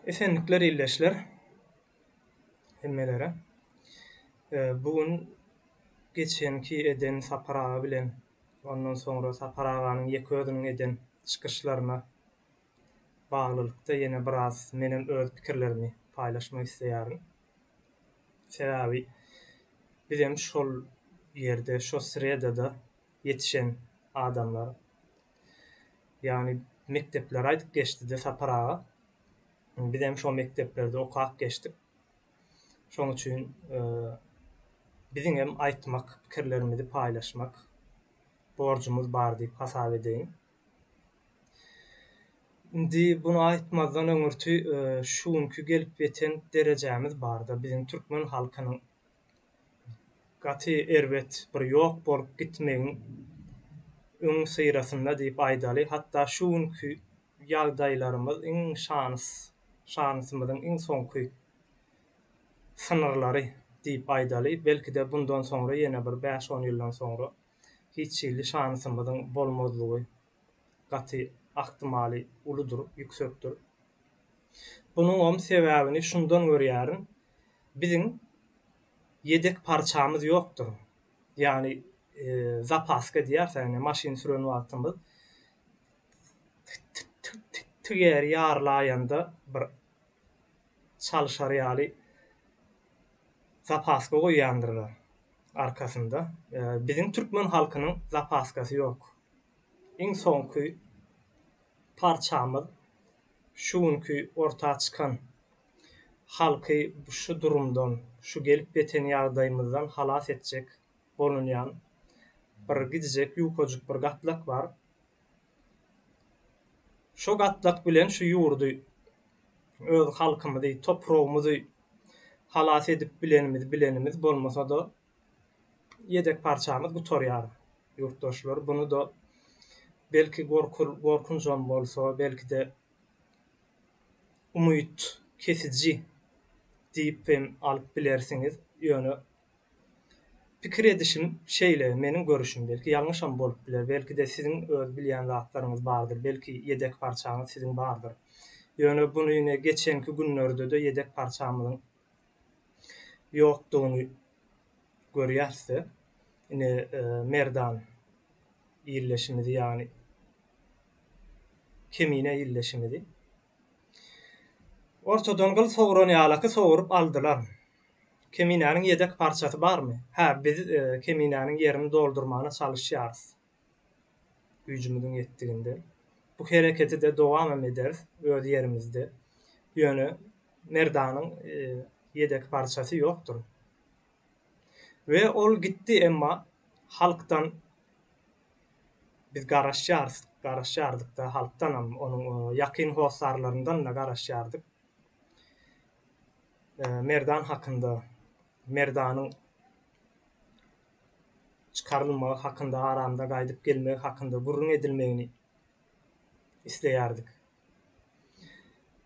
Esenlikler ildeşler hemmelere. Bu gün geçenki eden Sapar aga bilen ondan soňra Sapar aganyň ýeke özüniň eden çykyşlaryna baglylykda ýene biraz menem öz pikirlerimi paýlaşmak isleýärin. Sebäbi bizem şol ýerde, şo sredada ýetişen adamlar. Ýagny mekdepleri aýdyp geçdi-de Sapar aga. Bizem şo mekdeplerde okap geçdik. Şoň üçin biziňem aýtmak, pikirlerimizi paýlaşmak borjumyz bar diýip hasap edeýin. Indi buny aýtmazdan öňürti şu günki gelip ýeten derejämiz barda biziň türkmen halkynyň gaty erbet bir ýok bolup gitmegiň öň syrasynda diýip aýdaly, hatda şu günki ýagdaýlarymyz iň şanys, şanysymyzyň iň soňky synyrlary diýip aýdaly, belki-de bundan soňra ýene bir bäş-on ýyldan soňra hiç hili şanysymyzyň bolmazlygy gaty ahtimaly uludyr, ýüksekdir. Bunuňam sebäbini şundan görýärin, biziň ýedek parçamyz ýokdur. Ýagny zapaska diýýäris-ä indi maşyn süren wagtymyz tigeri ýarylaýanda bir çalşar ýaly zapaska goýýandyrlar arkasynda. Biziň türkmen halkynyň zapaskasy ýok. Iň soňky parçamyz şu günki orta çykan halky şu durumdan, şu gelip ýeten ýagdaýymyzdan halas etjek bolunýan bir gidijek ýukajyk bir gatlak bar. Şo gatlak bilen şu ýurdy, öz halkymyzy, topragymyzy halas edip bilenimiz bilenimiz bolmasa-da, ýedek parçamyz gutarýar ýurtdaşlar. Buny-da belki gorkunjam bolsa, belki-de umyt kesiji diýip hem alyp bilersiňiz. Ýöne pikir edişim şeýle, meniň görüşim, belki ýalňyşam bolup biler, belki-de siziň öz bilýän zatlaryňyz bardyr, belki ýedek parçaňyz siziň bardyr. Ýöne buny ine geçenki günlerde-de ýedek parçamyzyň ýokdugyny görýäris-de. Ine Merdan illeşimizi ýagny Kemine illeşimizi ortadan gyl sogran ýalaky sogrup aldylar. Keminäniň ýedek parçasy barmy? Hä, biz Keminäniň ýerini doldurmana çalyşýarys. Güýjümiziň ýetdiginde. Bu hereketi-de dowamam ederis öz ýerimizde. Ýöne Merdanyň ýedek parçasy ýokdur. We ol gitdi emma halkdan biz garaşýarys, garaşýardyk-da halkdanam, onuň ýakyn hossarlaryndan-da garaşýardyk. Merdan hakynda, Merdanyň çykarylmagy hakynda, aramyza gaýdyp gelmegi hakynda gürrüň edilmegini isleýärdik.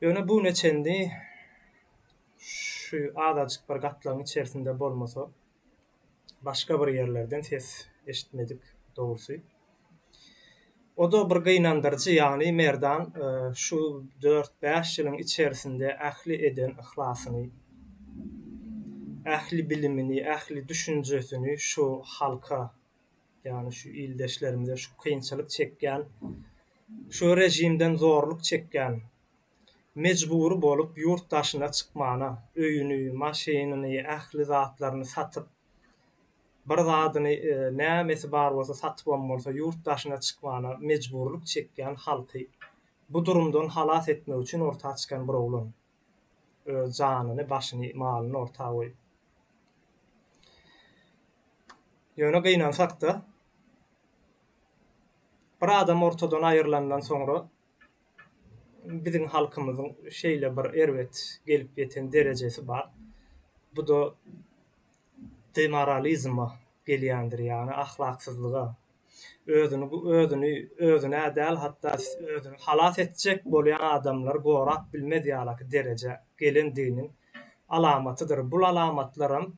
Ýöne bu güne çenli şu azajyk bir gatlagyň içerisinde bolmasa, başga bir ýerlerden ses eşitmedik dogrusy. O-da bir gynandyryjy, ýagny Merdan şu dört-bäş ýylyň içerisinde ähli eden yhlasyny, ähli bilimini, ähli düşünjesini şu halka, ýagny şu ildeşlerimize, şu kynçylyk çekýän, şu režimden zorluk çekýän, mejbury bolup ýurt daşyna çykmana, öýüni, maşynyny, ähli zatlaryny satyp, bir zadyny nämesi bar bolsa satybam bolsa ýurt daşyna çykmana mejburlyk çekýän halky bu durumdan halas etmek üçin orta çykan bir oglan. Öz janyny, başyny, malyny orta goýup. Ýöne gynansak-da, bir adam ortadan aýrylandan soňra biziň halkymyzyň şeýle bir erbet gelip ýeten derejesi bar. Bu-da demoralizme gelýändir, ýagny ahlaksyzlyga. Özüni özüni özüne däl, hatda özüni halas etjek bolýan adamlary gorap bilmez ýalaky derejä gelendiginiň alamatydyr. Bul alamatlaram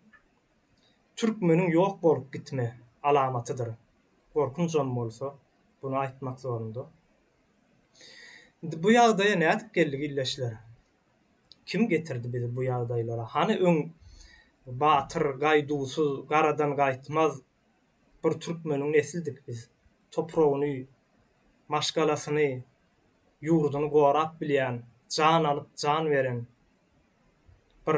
türkmeniň ýok bolup gitme alamatydyr. Gorkunjam bolsa, buny aýtmak zorunda. Indi bu ýagdaýa nädip geldik ildeşler? Kim getirdi bizi bu ýagdaýlara? Hany öň batyr, gaýduwsyz, garadan gaýtmaz bir türkmeniň neslidik biz. Topragyny, maşgalasyny, ýurduny gorap bilýän, jan alyp, jan beren bir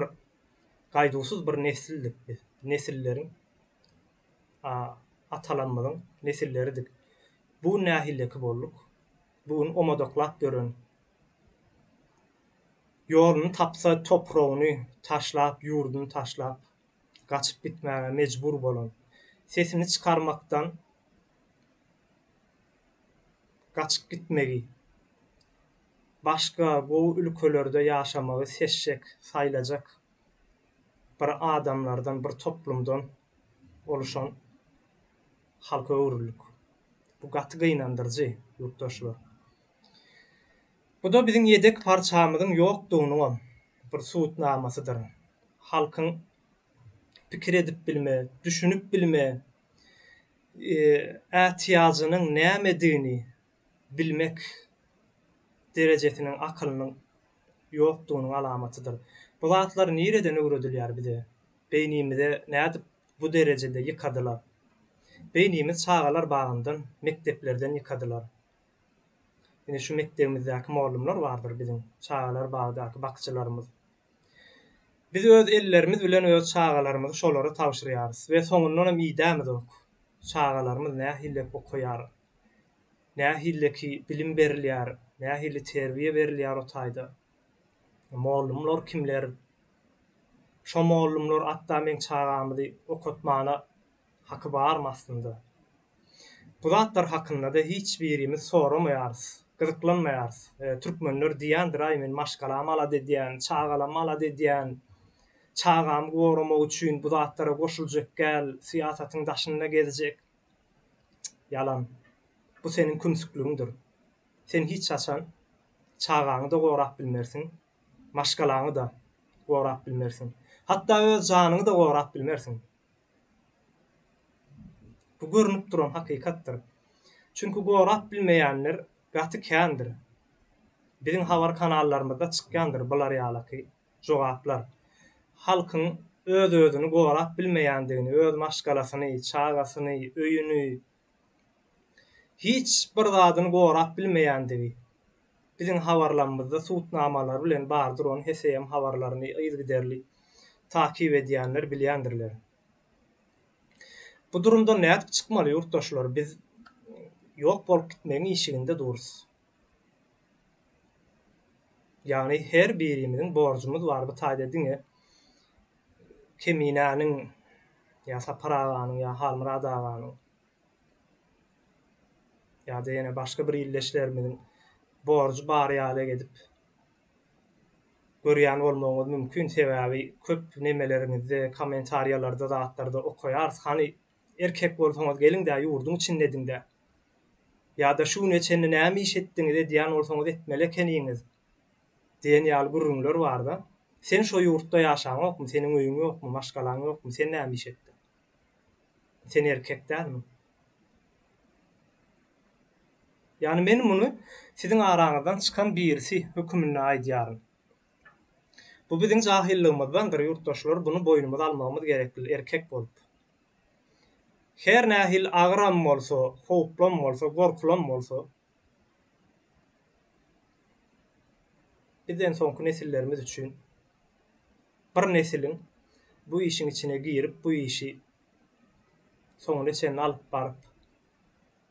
gaýduwsyz bir nesildik biz. Nesilleriň atalarymyzyň nesilleridik. Bu gün nähilleki bolduk? Bu gün omadaklap ýören, ýoluny tapsa topragyny taşlap, ýurduny taşlap, gaçyp gitmäge mejbur bolan, sesini çykarmakdan gaçyp gitmegi, başga gowy ülkelerde ýaşamagy seçjek, saýlajak bir adamlardan, bir toplumdan oluşan halka öwrüldik. Bu gaty gynandyryjy, ýurtdaşlar. Bu-da biziň ýedek parçamyzyň ýokdugynyňam bir subutnamasydyr. Halkyň pikir edip bilme, düşünip bilme ätiýajynyň nämedigini bilmek derejesiniň, akylynyň ýokdugynyň alamatydyr. Bu zatlar nireden öwredilýär bize? Beýnimize nädip bu derejede ýykadylar? Beýnimiz çagalar bagyndan, mekdeplerden ýykadylar. Ine şu mekdebimizdäki mollumlar bardyr biziň çagalar bagdaky bakyjylarymyz. Biz öz ellerimiz bilen öz çagalarymyzy şolara tabşyrýarys we soňundanam idämizok. Çagalarymyz nähillek okaýar, nähilleki bilim berilýär, nähili terbiýe berilýär o taýda. Mollumlar kimler? Şo mollumlar atda meň çagamyzy okatmana haky barmy aslynda? Bu zatlar hakynda-da hiç birimiz soramaýarys, gyzyklanmaýarys. Türkmenler diýýändir-aý men maşgalamy alada edýän, çagalamy alada edýän, çagamy goramak üçin bu zatlara goşuljak däl, syýasatyň daşynda gezjek. Ýalan. Bu seniň kümsükligiňdir. Sen hiç haçan çagaňy-da gorap bilmersiň, maşgalaňy-da gorap bilmersiň. Hatda öz janyňy-da gorap bilmersiň. Bu görnüp duran hakykatdyr. Çünki gorap bilmeýänler gaty kändir. Biziň habar kanallarymyzda çykýandyr bular ýalaky jogaplar. Halkyň öz-özüni gorap bilmeýändigini, öz maşgalasyny, çagasyny, öýüni, hiç bir zadyny gorap bilmeýändigi biziň habarlamyzda subutnamalar bilen bardyr ony HSM habarlaryny yzygiderli takyp edýänler bilýändirler. Bu durumdan nädip çykmaly ýurtdaşlar biz ýok bolup gitmegiň işiginde durus. Ýagny her birimiziň borjumyz bar bu taýda diňe Keminäniň ýa Sapar aganyň ýa Halmyrat aganyň ýa-da ýene başga bir ildeşlerimiziň borjy bar ýaly edip görýän bolmagyňyz mümkin, sebäbi köp nemeleriňizde, kommentariýalarda zatlarda okaýarys, hany erkek bolsaňyz geliň-dä ýurduň içinde ediň-dä. Ýa-da şu güne çenli näme iş etdiňiz, edýän bolsaňyz etmeli ekeniňiz diýen ýaly gürrüňler bar-da. Sen şo ýurtda ýaşaňokmy, seniň öýüň ýokmy, maşgalaň ýokmy, sen näme iş etdiň? Sen erkek dälmi? Ýagny men muny siziň araňyzdan çykan birisi höküminde aýdýaryn. Bu biziň jahyllygymyzdandyr, ýurtdaşlar, buny boýnumyza almagymyz gerekli erkek bolup. Her nähili agyram bolsa, howplam bolsa, gorkulam bolsa, bizden soňky nesillerimiz üçin bir nesiliň bu işiň içine girip, bu işi soňuna çenli alyp baryp,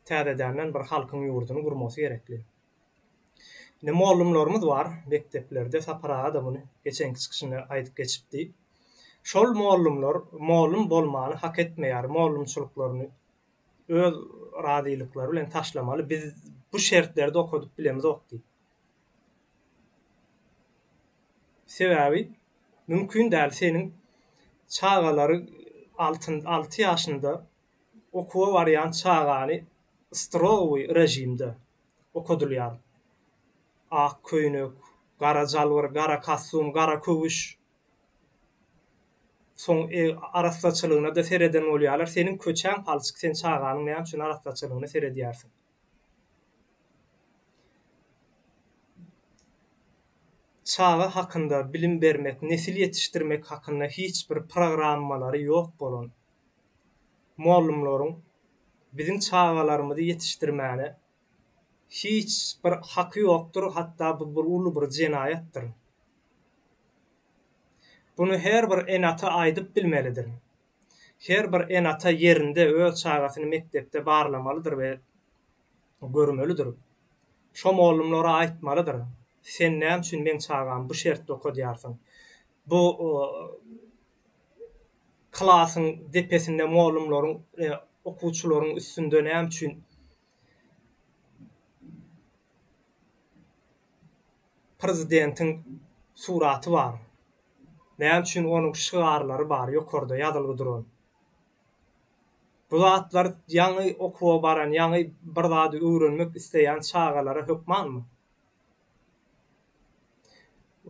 täzedenden bir halkyň ýurduny gurmasy gerekli. Indi mollumlarymyz bar mekdeplerde, Sapar aga-da muny geçenki çykyşynda aýdyp geçipdi. Şol mollumlar mollum bolmany hak etmeýär, mollumçylyklaryny öz razylyklary bilen taşlamaly, biz bu şertlerde okadyp bilemizok diýip. Sebäbi mümkin däl seniň çagalary altyn alty ýaşynda okuwa barýan çagany strogowy režimde okadylýar. Ak köýnek, gara jalbyr, gara kostum, gara köwüş. Soň arassaçylygyna-da sereden bolýarlar. Seniň köçäň palçyk, sen çaganyň näme üçin arassaçylygyna seredýärsiň? Çaga hakynda bilim bermek, nesil ýetişdirmek hakynda hiç bir programmalary ýok bolan mollumlaryň biziň çagalarymyzy ýetişdirmäne hiç bir haky ýokdur, hatda bu bir uly bir jenaýatdyr. Buny her bir ene-ata aýdyp bilmelidir. Her bir ene-ata ýerinde öz çagasyny mekdepde barlamalydyr we görmelidir. Şo mollumlara aýtmalydyr, Sen näme üçin meň çagamy bu şertde okadýarsyň? Bu klasyň depesinde mollumlaryň, okuwçylaryň üstünde näme üçin prezidentiň suraty bar? Näme üçin onuň şygarlary bar ýokarda ýazylgy duran? Bu zatlar ýaňy okuwa baran, ýaňy bir zady öwrenmek isleýän çagalara hökmanmy?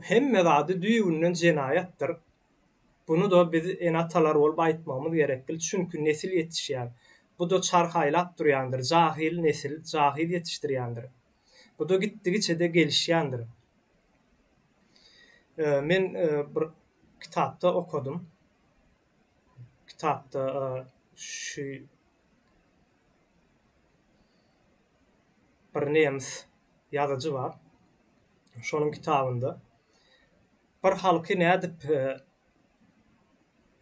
Hemme zady düýbünden jenaýatdyr. Buny-da biz ene-atalar bolup aýtmagymyz gerekgil, çünki nesil ýetişýär. Bu-da çarh aýlap durýandyr, jahyl nesil jahyl ýetişdirýändir. Bu-da gitdigiçe-de gelişýändir. Men bir kitapda okadym. Kitapda şu bir nemes ýazyjy bar. Şonuň kitabynda bir halky nädip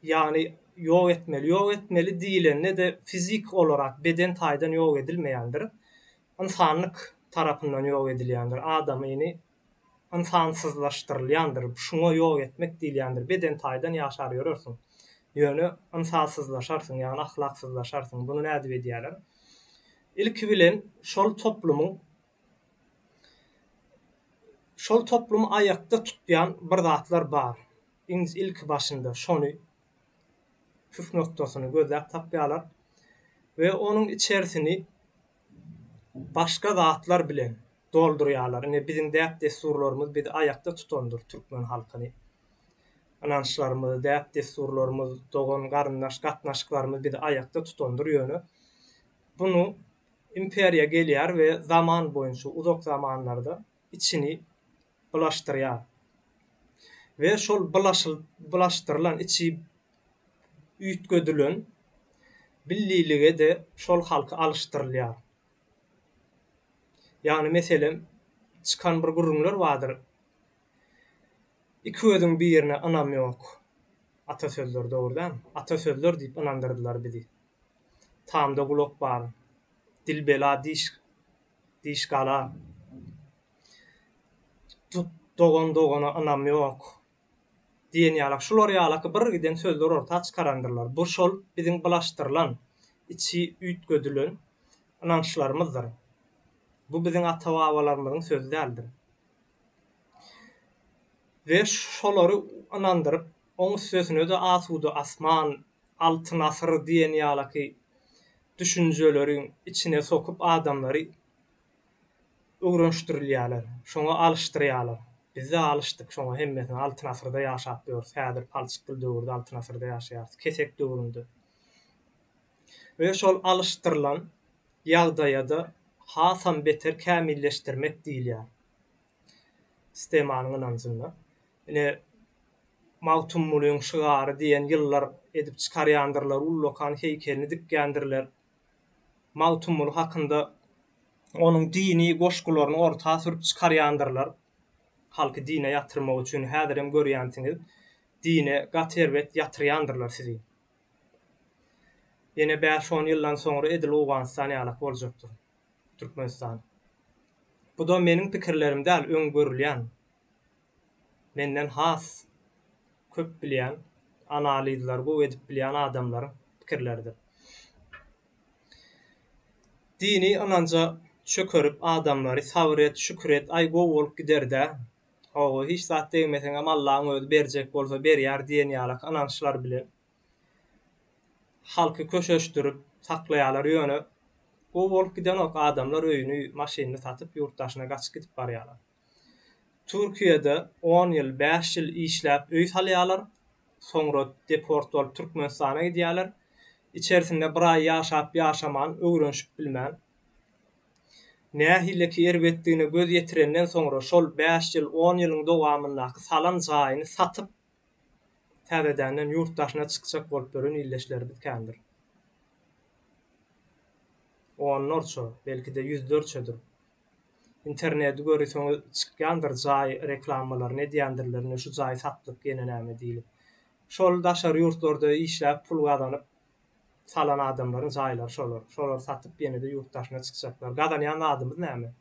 ýagny ýok etmeli, ýok etmeli diýilende-de fizik olarak, beden taýdan ýok edilmeýändir. Ynsanlyk tarapyndan ýok edilýändir. Adamyny ynsansyzlaşdyrylýandyr. Şuňa ýok etmek diýilýändir. Beden taýdan ýaşar ýörersiň. Ýöne ynsansyzlaşarsyň, ýagny ahlaksyzlaşarsyň. Buny nädip edýärler? Ilki bilen şol toplumyň şol toplumy aýakda tutýan bir zatlar bar. Iň ilki başynda şony püf noktasyny gözläp tapýarlar we onuň içerisini başga zatlar bilen doldurýarlar. Ine biziň däp-dessurlarymyz bizi aýakda tutandyr türkmen halkyny. Ynançlarymyz, däp-dessurlarymyz, dogan-garyndaş gatnaşyklarymyz bizi aýakda tutandyr ýöne bunu imperiýa gelýär we zaman boýunça uzak zamanlarda içini bulaşdyrýar. We şol bulaşyl bulaşdyrylan içi üýtgedilen billilige-de şol halky alyşdyrylýar. Ýagny meselem, çykan bir gürrüňler bardyr. Iki gözüň birine ynam ýok. Ata sözleri dogry dälmi? Ata sözler diýip ynandyrdylar bizi. Tamda gulak bar. Dil bela, diş diş gala. Dogan dogana ynam ýok. Diýen ýalak, şular ýalaky bir giden sözler orta çykarandyrlar. Bu şol biziň bulaşdyrylan, içi üýtgedilen ynançlarymyzdyr. Bu biziň ata-babalarymyzyň sözi däldir. We şolary ynandyryp, oň üstesine-de asuda asman, altyn asyr diýen ýalaky düşünjeleriň içine sokup adamlary öwrenişdirilýärler, şoňa alyşdyrýarlar. Biz-de alyşdyk şoňa hemmesine, altyn asyrda ýaşap ýörüs, häzir palçykly döwürde altyn asyrda ýaşaýarys, kesek döwründe. We şol alyşdyrylan ýagdaýa-da hasam beter kämilleşdirmek diýilýär. Sistemanyň ynanjynda. Ine, Magtymgulyň şygary diýen ýyllar edip çykarýandyrlar, ullakan heýkelini dikýändirler. Magtymguly hakynda onuň dini goşgularyny orta sürüp çykarýandyrlar. Halky dine ýatyrmak üçin häzirem görýänsiňiz, dine gaty erbet ýatyrýandyrlar sizi. Ýene bäş-on ýyldan soňra edil Owganystan ýalak boljakdyr Türkmenistan. Bu-da meniň pikirlerim däl, öň görülýän. Menden has köp bilýän, analizleri gowy edip bilýän adamlaryň pikirleridir. Dini ynanja çökerip adamlary sabyr et, şükür et, aý gowy bolup giderdä, hawa hiç zat degmeseňem Allaň özi berjek bolsa berýär diýen ýalak ynançlar bilen halky köşeşdirip saklaýarlar ýöne gowy bolup gidenok adamlar öýüni, maşynyny satyp ýurt daşyna gaçyp gidip barýarlar. Türkiýede on ýyl, bäş ýyl işläp öý salýarlar, soňra deport bolup Türkmenistana gidýärler. Içerisinde bir aý ýaşap ýaşaman, öwrenişip bilmän. Nähileki erbetdigine göz ýetirenden soňra şol bäş ýyl, on ýylyň dowamyndaky salan jaýyny satyp, täzedänden ýurt daşyna çykjak bolup ýören ildeşlerimiz kändir. Onlarça, belki-de ýüzlerçedir. Interneti görseňiz çykýandyr jaý reklamalaryny edýändirler ine şu jaý satlyk ýene näme diýlip. Şol daşary ýurtlarda işläp pul gazanyp salan adamlaryň jaýlary şolar. Şolary satyp ýene-de ýurt daşyna çykjaklar. Gazanýan zadymyz näme?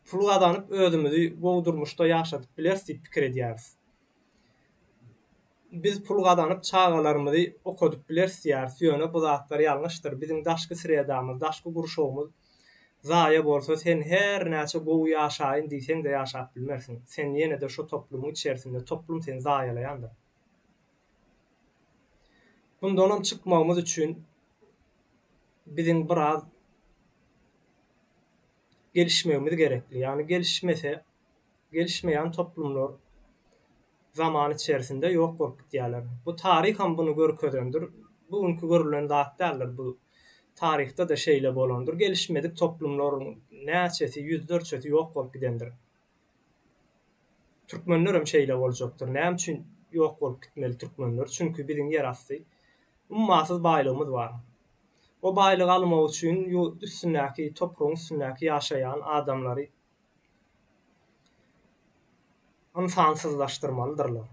Pul gazanyp özümizi gowy durmuşda ýaşadyp bileris diýip pikir edýäris. Biz pul gazanyp çagalarymyzy okadyp bileris diýýäris, ýöne bu zatlar ýalňyşdyr. Biziň daşky sredamyz, daşky gurşawymyz zaýa bolsa sen her näçe gowy ýaşaýyn diýseň-de ýaşap bilmersiň. Sen ýene-de şo toplumyň içerisinde, toplum seni zaýalaýandyr. Bundanam çykmagymyz üçin biziň biraz gelişmegimiz gerekli. Ýagny gelişmese, gelişmeýän toplumlar zaman içerisinde ýok bolup gidýärler. Bu taryham buny görkezendir. Bu günki görülen zat däldir bu. Taryhda-da şeýle bolandyr. Gelişmedik toplumlaryň näçesi, ýüzlerçesi ýok bolup gidendir. Türkmenlerem şeýle boljakdyr. Näme üçin ýok bolup gitmeli türkmenler? Çünki biziň ýerasty ummasyz baýlygymyz bar. O baýlygy almak üçin ýurt üstündäki, topragyň üstündäki ýaşaýan adamlary ynsansyzlaşdyrmalydyrlar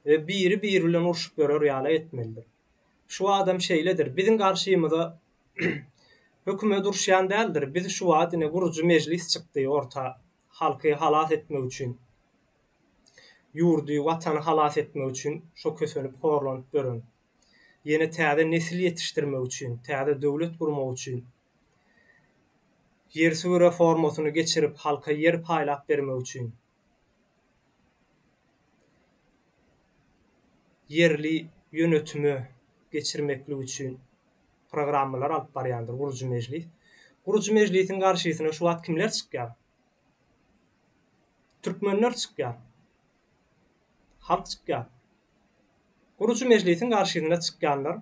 we biri-biri bilen urşup ýörer ýaly etmelidir. Şu adam şeýledir. Biziň garşymyza hökümet urşýan däldir. Biz şu wagt ine gurujy mejlis çykdy orta halky halas etmek üçin. Ýurdy, watany halas etmek üçin şo kösenip horlanyp ýören. Ýene täze nesil ýetişdirmek üçin, täze döwlet gurmak üçin Ýer-suw reformasyny geçirip, halka ýer paýlap bermek üçin ýerli ýönetime geçirmeklik üçin programmalar alyp barýandyr gurujy mejlis. Gurujy mejlisiň garşysyna şu wagt kimler çykýar? Türkmenler çykýar. Halk çykýar. Gurujy mejlisiň garşysyna çykýanlar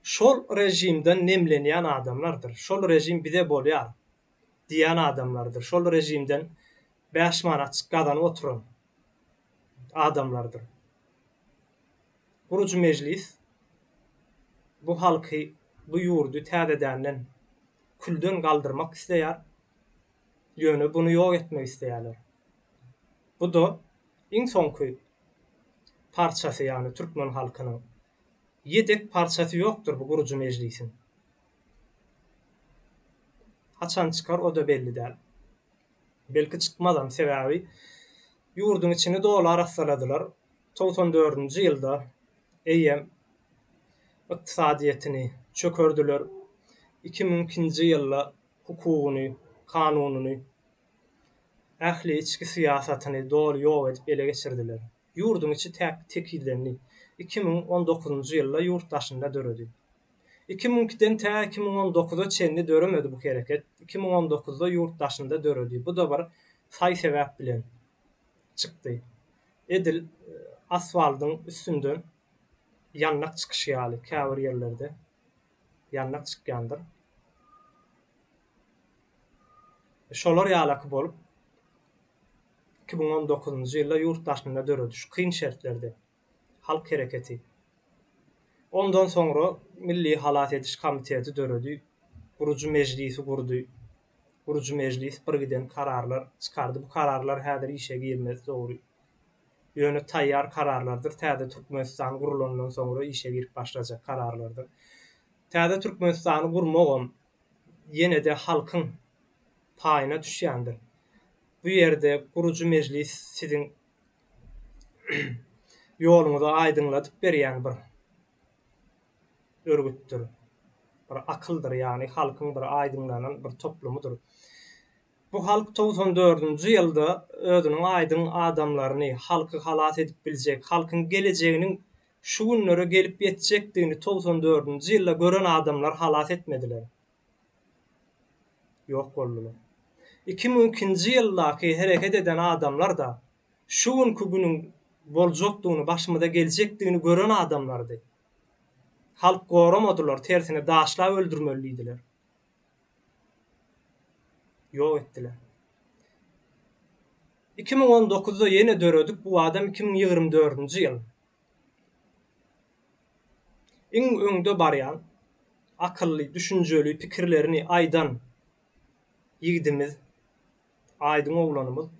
şol režimden nemlenýän adamlardyr. Şol režim bize bolýar diýýän adamlardyr. Şol režimden bäş manatjyk gazanyp oturan adamlardyr. Gurujy mejlis bu halky, bu ýurdy täzedänden külden galdyrmak isleýär. Ýöne buny ýok etmek isleýärler. Bu-da iň soňky parçasy, ýagny türkmen halkynyň ýedek parçasy ýokdur bu gurujy mejlisiň. Haçan çykar o-da belli däl. Belki çykmazam, sebäbi ýurduň içini doly arassaladylar. 94 dördünji ýylda eýýäm ykdysadyýetini çökerdiler. 2002-nji ýylda hukugyny, kanunyny, ähli içki syýasatyny doly ýok edip ele geçirdiler. Ýurduň içi täk tekizlendi. 2019-njy ýylda ýurt daşynda döredi. 2002-den tä 2019-a çenli döremedi bu hereket. 2019-da ýurt daşynda döredi. Bu-da bir saý-sebäp bilen çykdy. Edil asfaldyň üstünden ýandak çykyşy ýaly käbir ýerlerde ýandak çykýandyr. Şolar ýalaky bolup, 2019-njy ýylda ýurt daşynda döredi şu kyn şertlerde Halk hereketi. Ondan soňra Milli halas ediş komiteti döredi, Gurujy mejlisi gurdy. Gurujy mejlis birgiden kararlar çykardy. Bu kararlar häzir işe girmez dogry. Ýöne taýýar kararlardyr, täze Türkmenistan gurulandan soňra işe girip başlajak kararlardyr. Täze Türkmenistany gurmagam ýene-de halkyň paýyna düşýändir. Bu ýerde gurujy mejlis siziň ýoluňyzy aýdyňladyp berýän bir örgütdir, bir akyldyr, ýagny halkyň bir aýdyňlanan bir toplumydyr. Bu halk 94 dördünji ýylda özüniň aýdyň adamlaryny, halky halas edip biljek, halkyň gelejeginiň şu günlere gelip ýetjekdigini 94 dördünji ýylda gören adamlar halas etmediler. Ýok boldular. 2002-nji ýyldaky hereket eden adamlar-da şu günki günüň boljakdygyny, başymyza geljekdigini gören adamlardy. Halk goramadylar, tersine daşlap öldürmeli diýdiler. Ýok etdiler. 2019-da ýene döredik, bu adam 2024-nji ýyl. Iň öňde barýan, akylly, düşünjeli pikirlerini aýdan ýigidimiz, aýdyň oglanymyz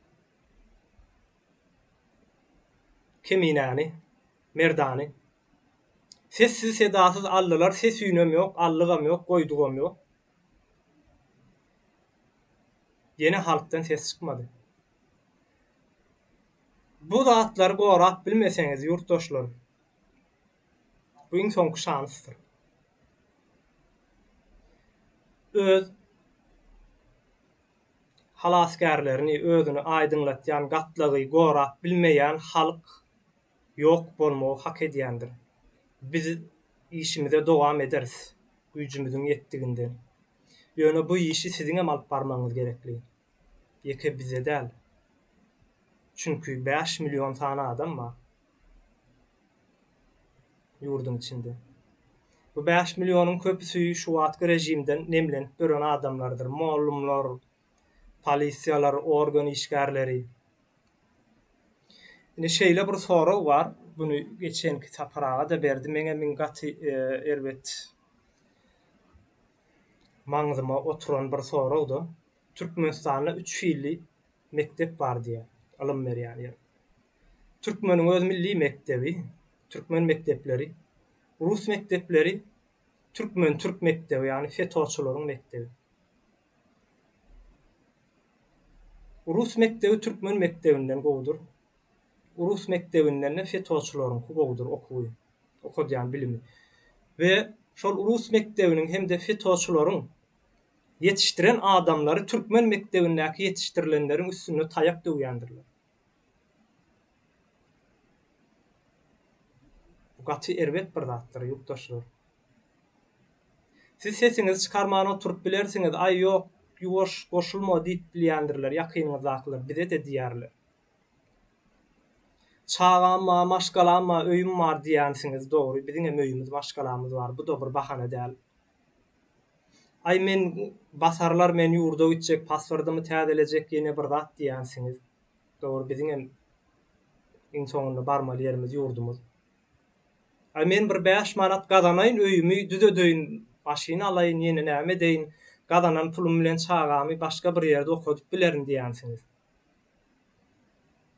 Keminäni, Merdany sessiz-sedasyz aldylar, ses-üýnem ýok, aldygam ýok, goýdugam ýok. Ýene halkdan ses çykmady. Bu zatlary gorap bilmeseňiz ýurtdaşlar, bu iň soňky şansdyr. Öz halasgärlerini, özüni aýdyňlatýan gatlagy gorap bilmeýän halk ýok bolmagy hak edýändir. Biz işimize dowam ederis, güýjümiziň ýetdiginden. Ýöne bu işi siziňem alyp barmagyňyz gerekli. Ýeke bize däl. Çünki 5 million sany adam bar ýurduň içinde. Bu 5 millionyň köpüsi şu wagtky režimden nemlenip ýören adamlardyr. Mollumlar, polisiýalar, organ işgärleri. Indi şeýle bir sorag bar, buny geçenki Sapar aga-da berdi, meňem iň gaty erbet maňzyma oturan bir sorag-da. Türkmenistanda üç hilli mekdep bar diýýär, ylym berýän ýer. Türkmeniň öz milli mekdebi, türkmen mekdepleri, rus mekdepleri, türkmen-türk mekdebi, ýagny FETÖ-çylaryň mekdebi. Rus mekdebi türkmen mekdebinden gowudyr. Rus mekdebinden-de FETÖ-çylaryňky gowudyr okuwy, okadýan bilimi. We şol rus mekdebiniň hem-de FETÖ-çylaryň ýetişdiren adamlary türkmen mekdebindäki ýetişdirilenleriň üstünde taýak döwýändirler. Bu gaty erbet bir zatdyr, ýurtdaşlar. Siz sesiňizi çykarman oturyp bilersiňiz, aý ýok, ýuwaş, goşulma diýip bilýändirler ýakynyňyzdakylar, bize-de diýerler. Çagam bar, maşgalam bar, öýüm bar diýýänsiňiz, dogry, biziňem öýümiz, maşgalamyz bar, bu-da bir bahana däl. Aý men basarlar men ýurda gitjek paswordymy täzelejek ýene bir zat diýýänsiňiz. Dogry biziňem iň soňunda barmaly ýerimiz ýurdumyz. Aý men bir 5 manat gazanaýyn öýümi düzedeýin maşyn alaýyn ýene näme edeýin gazanan pulum bilen çagamy başga bir ýerde okadyp bilerin diýýänsiňiz.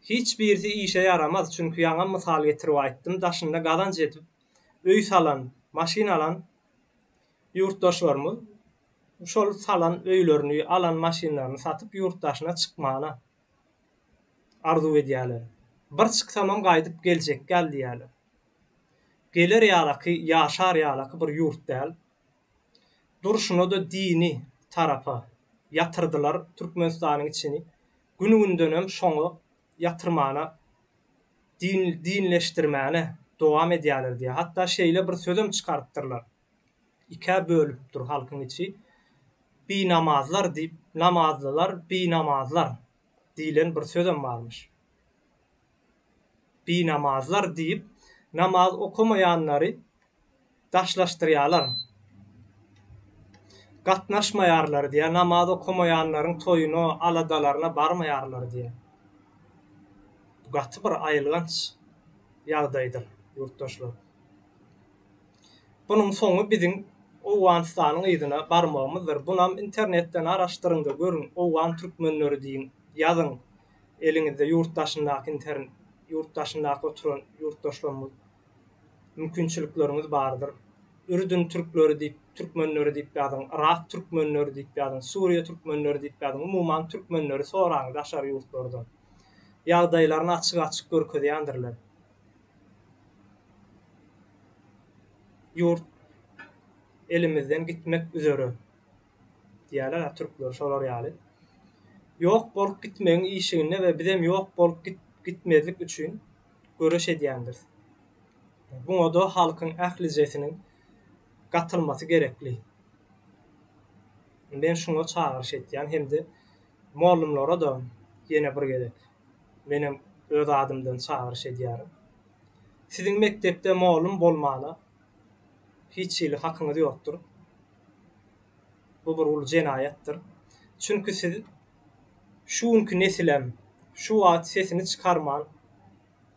Hiç birisi işe ýaramaz çünki ýaňam mysal getirip aýtdym daşynda gazanç edip öý salan maşyn alan Ýurtdaşlarymyz şol salan öýlerini, alan maşynlaryny satyp ýurt daşyna çykmana arzuw edýärler. Bir çyksamam gaýdyp geljekgäl diýýärler. Geler ýalaky, ýaşar ýalaky bir ýurt däl. Durşuna-da dini tarapa ýatyrdylar Türkmenistanyň içini. Gün-gündenem şoňa ýatyrmana, din dinleşdirmäne dowam edýärler diýýär. Hatda şeýle bir sözem çykarypdyrlar. Ikä bölüpdir halkyň içi. Binamazlar diýip, namazlylar, binamazlar diýlen bir sözem barmyş. Binamazlar diýip, namaz okamaýanlary daşlaşdyrýarlar. Gatnaşmaýarlar diýýär, namaz okamaýanlaryň toýuna, aladalaryna barmaýarlar diýýär. Bu gaty bir aýylganç ýagdaýdyr, ýurtdaşlar. Bunuň soňy biziň Owganystanyň yzyna barmagymyzdyr. Bunam internetden araşdyryň-da görüň, owgan türkmenleri diýiň, ýazyň. Eliňizde ýurt daşyndaky intern, ýurt daşyndaky oturan ýurtdaşlarymyz mümkinçilikleriňiz bardyr. Ürdün türkleri diýip, türkmenleri diýip ýazyň, Yrak türkmenleri diýip ýazyň, Suriýa türkmenleri diýip ýazyň, umuman türkmenleri soraň daşary ýurtlardan. Ýagdaýlaryny açyk-açyk görkezýändirler. Ýurt elimizden gitmek üzere diýýärler-ä türkler şolar ýaly. Ýok bolup gitmegiň işiginde we bizem ýok bolup gitmezlik üçin göreş edýändiris. Buňa-da halkyň ählijesiniň gatylmasy gerekli. Men şuňa çagyryş etýän hem-de mollumlara-da ýene bir gezek menem öz adymdan çagyryş edýärin. Siziň mekdepde mollum bolmana hiç hili hakyňyz ýokdur. Bu bir uly jenaýatdyr. Çünki siz şu günki nesilem, şu wagt sesini çykarman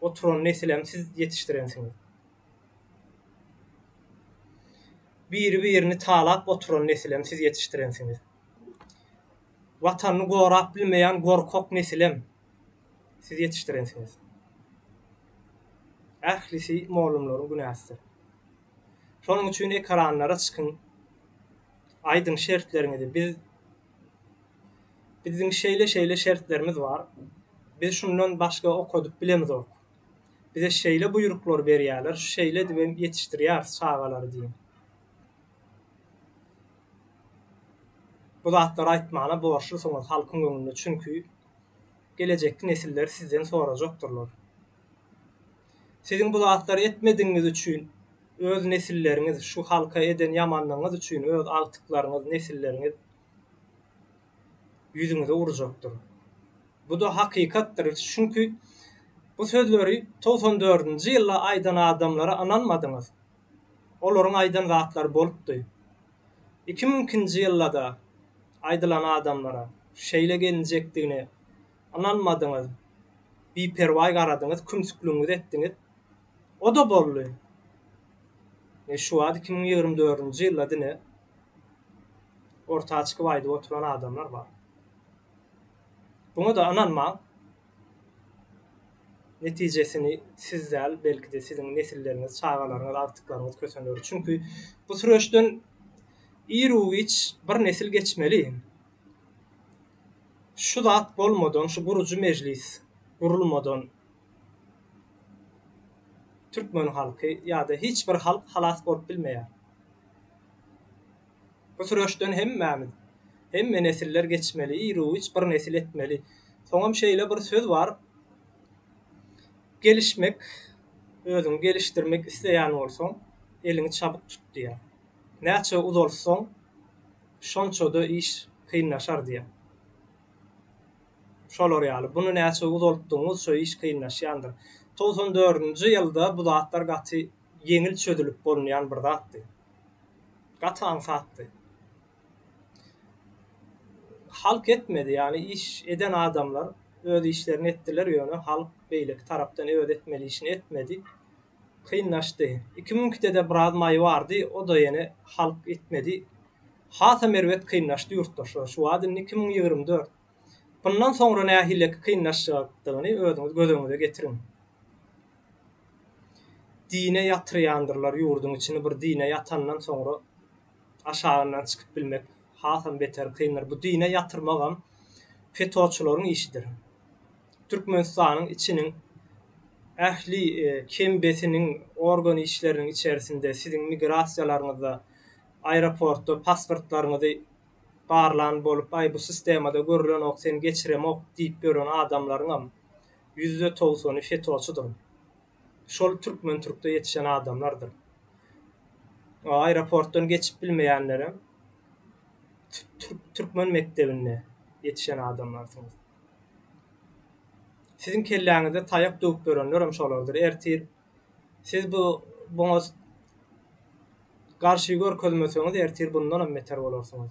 oturan nesilem siz ýetişdirensiňiz. Biri-birini talap oturan nesilem siz ýetişdirensiňiz. Watanyny gorap bilmeýän gorkak nesilem siz ýetişdirensiňiz. Ählisi mollumlaryň günäsidir. Şonuň üçin ekranlara çykyň, aýdyň şertleriňizi, biz biziň şeýle-şeýle şertlerimiz bar, biz şundan başga okadyp bilemizok. Bize şeýle buýruklar berýärler, şeýle edibem ýetişdirýäris çagalary diýiň. Bu zatlary aýtmana borçlusyňyz halkyň öňünde, çünki gelejekki nesiller sizden sorajakdyrlar. Siziň bu zatlary etmedigiňiz üçin öz nesilleriňiz, şu halka eden ýamanlygyňyz üçin öz agtyklaryňyz, nesilleriňiz ýüzüňize urjakdyr. Bu-da hakykatdyr. Çünki bu sözleri 94-nji ýylda aýdan adamlara ynanmadyňyz. Olaryň aýdan zatlary bolupdy. 2002-nji ýylda-da aýdylan adamlara şeýle gelinjekdigine ynanmadyňyz, biperwaý garadyňyz, kümsükligiňizi etdiňiz. O-da boldy. Ine, şu wagt 2024-nji ýylda dine orta çykyp aýdyp oturan adamlar bar. Buňa-da ynanmaň. Netijesini siz däl, belki-de siziň nesilleriňiz, çagalaryňyz, agtyklaryňyz kösener. Çünki bu süreçden iru-giç bir nesil geçmeli. Şu zat bolmadan, şu gurujy mejlis gurulmadan türkmen halky ýa-da hiç bir halk halas bolup bilmeýär. Bu süreçden hemmämiz, hemme nesiller geçmeli, iru-giç bir nesil etmeli. Soňam şeýle bir söz bar, Gelişmek, özüňi gelişdirmek isleýän bolsaň, eliňi çabyk tut diýýär. Näçe uzaltsaň, şonça-da iş kynlaşar diýýär. Şolar ýaly, buny näçe uzaltdygyňyzça iş kynlaşýandyr. 94-nji ýylda bu zatlar gaty ýeňil çözülip bolunýan bir zatdy. Gaty aňsatdy. Halk etmedi, ýagny iş eden adamlar öz işlerini etdiler, ýöne halk beýleki tarapdan öz etmeli işini etmedi. Kynlaşdy. 2002-de-de biraz maý bardy, o-da ýene halk etmedi. Hasam erbet kynlaşdy ýurtdaşlar. Şu wagt indi 2024. Bundan soňra nähileki kynlaşjakdygyny özüňiz göz öňüňize getiriň. Dine ýatyrýandyrlar ýurduň içini bir dine ýatandan soňra aşagyndan çykyp bilmek hasam beter kyndyr. Bu dine ýatyrmagam FETÖ-çylaryň işidir. Türkmenistanyň içiniň ähli kembesiniň organ işleriniň içerisinde siziň migrasiýalaryňyzda aeroportda pasportlaryňyzy barlan bolup aý bu sistemada görülenok seni geçiremok diýip ýören adamlaryňam ýüzde togsany FETÖ-çydyr. Şol türkmen türkde ýetişen adamlardyr. Aeroportdan geçip bilmeýänlerem türkmen mekdebinde ýetişen adamlarsyňyz. Siziň kelläňizde taýak döwüp ýörenlerem şolardyr. Ertir siz bu buňa garşy görkezmeseňiz ertir bundanam beter bolarsyňyz.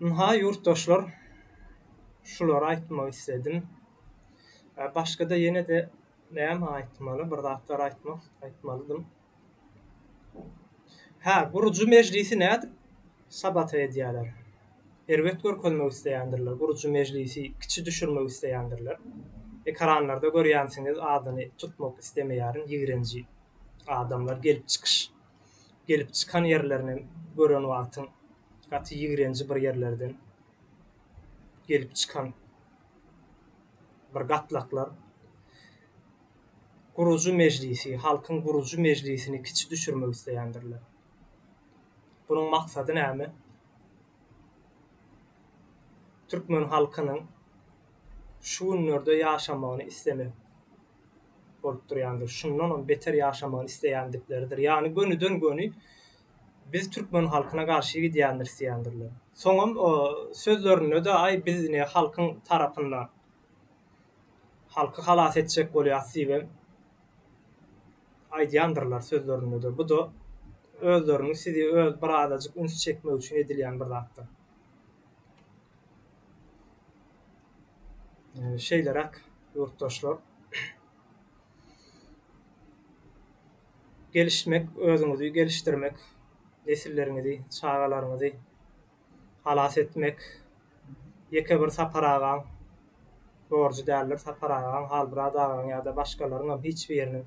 Ynha ýurtdaşlar şulary aýtmak isledim. Başga-da ýene-de näme aýtmaly bir zatlar aýtmak aýtmalydym. Hä, gurujy mejlisi nädip sabata edýäler? Erbet görkezmek isleýändirler, gurujy mejlisi kiçi düşürmek isleýändirler. Ekranlarda görýänsiňiz adyny tutmak islemeýärin ýigrenji adamlar gelip çykyş gelip çykan ýerlerinem gören wagtyň gaty ýigrenji bir ýerlerden gelip çykan bir gatlaklar. Gurujy mejlisi, halkyň gurujy mejlisini kiçi düşürmek isleýändirler. Bunuň maksady näme? Türkmen halkynyň şu günlerde ýaşamagyny islemek. bolup durýandyr. Şundanam beter ýaşamagyny isleýändikleridir. Ýagny gönüden-göni biz türkmen halkyna garşy gidýändiris diýýändirler. Soňam sözlerinde-de aý biz ine halkyň tarapynda halky halas etjek bolýas diýibem aýdýandyrlar sözlerinde-de. Bu-da özleriniň sizi öz birazajyk üns çekmek üçin edilýän bir zatdyr. Şeýleräk ýurtdaşlar. Gelişmek, özüňizi gelişdirmek, nesilleriňizi, çagalaryňyzy halas etmek ýeke bir Sapar agaň borjy däldir. Sapar agaň, Halmyrat agaň ýa-da başgalaryňam hiç biriniň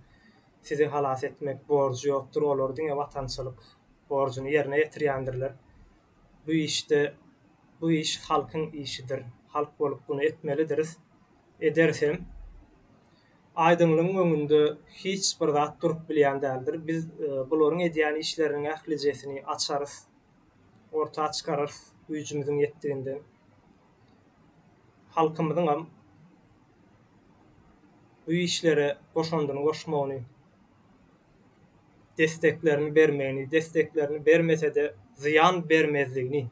sizi halas etmek borjy ýokdur. Olar diňe watançylyk borjuny ýerine ýetirýändirler. Bu işde bu iş halkyň işidir. Halk bolup buny etmelidiris. Ederisem. Aýdyňlygyň öňünde hiç bir zat durup bilýän däldir. Biz bularyň edýän işleriniň ählijesini açarys, orta çykararys güýjümiziň ýetdiginden. Halkymyzyňam bu işlere goşandyny goşmagyny, desteklerini bermegini, desteklerini bermese-de zyýan bermezligini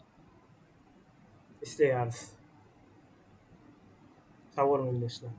isleýäris. Sag boluň ildeşler.